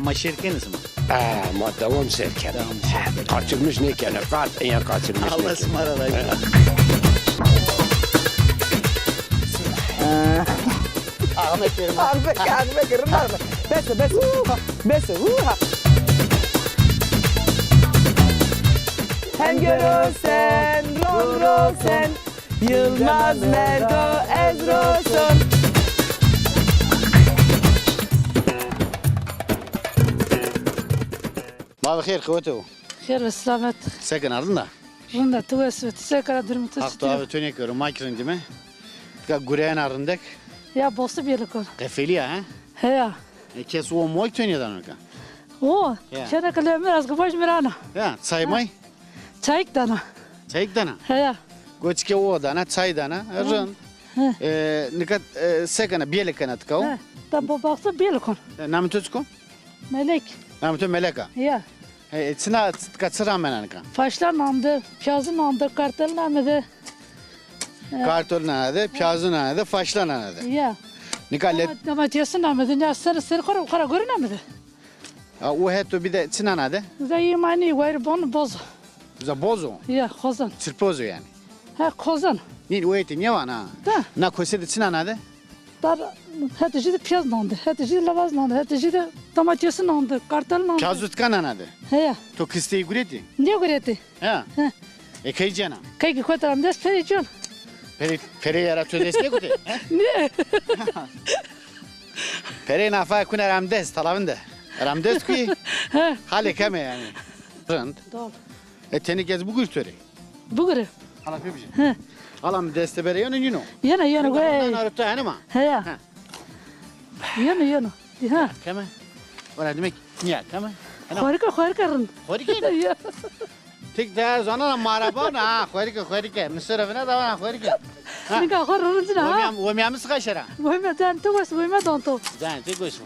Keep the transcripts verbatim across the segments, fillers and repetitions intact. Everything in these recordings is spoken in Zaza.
Ma şêr kenê sima? E, ma dewam sêr kenê. Dewam sêr kenê. Qaçirmiş nêkenê. Qat eya qaçirmiş nêkenê. Allah sima ra razî bo. Axme şêr ma. Axme, axme, rind axme. Bes o, bes o. Bes o. Henge rosen, ron rosen. Yılmaz Merdo ez roson. Ma bi xêr, qewete bo. Xêr ve selamet. Se kena, rind a? Rind a, ti wes be, ti se kena, durum tu çitur? Haq to ave to nêkero, ma kî rindîme. Tika gureyena rindek. Ya bosu bêlikon. Qefelî ya, he? Heya. E, kes o moy to nêdano ka? O, ya. Çeneke lemir az ki baş mirana. Ya, çay may? Çayik dana. Çayik dana? Heya. Goçike o dana, çay dana. Hı. Rind. Hı. E, nika, e, se kena, bêle kena tika o? Hı. Ta bo baxsa bêle kon. E, namê to çik o? Melek. Namê to Melek a? Ya. E, e, çina, tika çi ramena nika? Faşla nande, piyazı nande, kartel nande. E. Kartel nande, piyazı nande, faşla nande. Ya. Nika le- Doma-, domatesi nande, ya ser, ser kora, kora göre nande. A, o heto bir de çi nana de? Uza yemani, wayr bon boz. Uza boz o? Ya, kozan. Çirpoz o yani? Ha, kozan. Nîn, o eti niye vana? Da. Na kose de çi nana de? Dar, heti jî de piyaz nande, heti jî de lawaz nande, heti jî de domatesi nande, kartal nande. Piyaz utka nana de? He ya. To kisteyî gureti? Niye gureti? Ha. He. E, key cena? Key ki kota am dest peri cun. Peri, peri yara to dest ne kute? Ne? Peri nafa kuna ram dest, talavinde. Ram dest kuyi. He. Hale keme yani. Rind. Dal. E, teni gez bu gür töre. Bu gür. Hala pebije. He. Hala mi deste bere yeno nino. Yeno, yeno, we. Nana rıta yani ma. He ya. He. Yeno, yeno. Ha. Keme. Ora demek niye keme? Xorike, xorike rind. Xorike? Ya. Tek de zana maraba na, ha, xorike, xorike. Misir evine de ha, xorike. Ha. Nika xor rind na, ha. Wemya, wemya mi sıka şera. Wemya dan tu wes, wemya dan tu. Dan tu wes.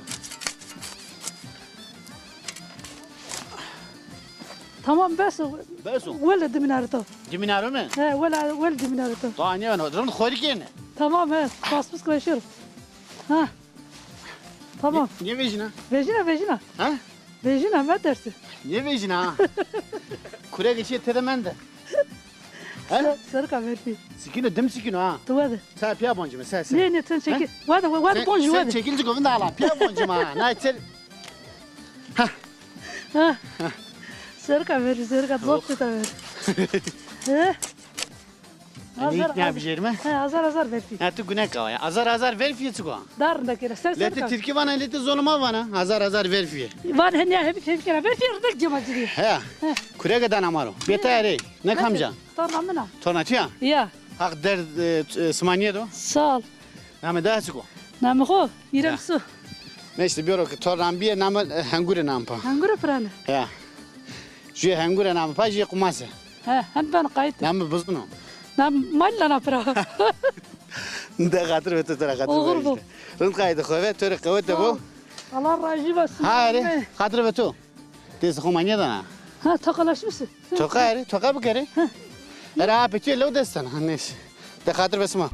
Tamam, bes o. Bes o. Wele diminarito. Diminaro mi? He, wele, wele diminarito. Daha ne var? Rind xorike ne? Tamam, he. Pasmış koşuyor. Ha. Tamam. Niye vejina? Vejina, vejina. Ha? Vejina, metersi. Niye vejina ha? Kure geçiye tede mende. Ha? Ser-, serika verfi. Sikino, dim sikino ha. Tuva de. Sa piya boncime, sa, sa. Ne, ne, sen çekil. Ha? Vade, vade boncu, vade. Sen çekil, çekil, hala. Piya boncime ha. Na, sen. Ha. Ha. Serika verfi, serika, bok tuta ver. He? Azar, ne yapacağım? He, azar azar verfî. Ha, tu gune kawa ya. Azar azar verfî çiko. Dar da kira. Sen, sen. Lete Tirkî vana, lete zonuma vana. Azar azar verfî. Van he ne, hep hep kira. Verfî rdak cema ciri. He. He. Kurege dana maro. Beta ere. Ne kamca? Torna mina. Torna tiya? Ya. Hak derd, e, e, simaniye do. Sağ ol. Name daha çiko? Name xo, İrem Su. Ne işte bir o ki tornan bir name, e, Hengure nam pa. Hengure prane. Ya. Jüye Hengure nam pa, jüye Kumase. He, hem ben kayıt. Name buzunu. Nam malla na pra. De xatir ve tu tera xatir. Olur bu. Rind kaydı xo ve, töre qewete bu. Allah razı olsun. Ha, are, xatir ve tu. Dest xo manya dana. Ha, tokalaşmışsın. Toka are, toka bikere. Ha. Era apê tu lew destan. Ha, neyse. De xatir ve sima.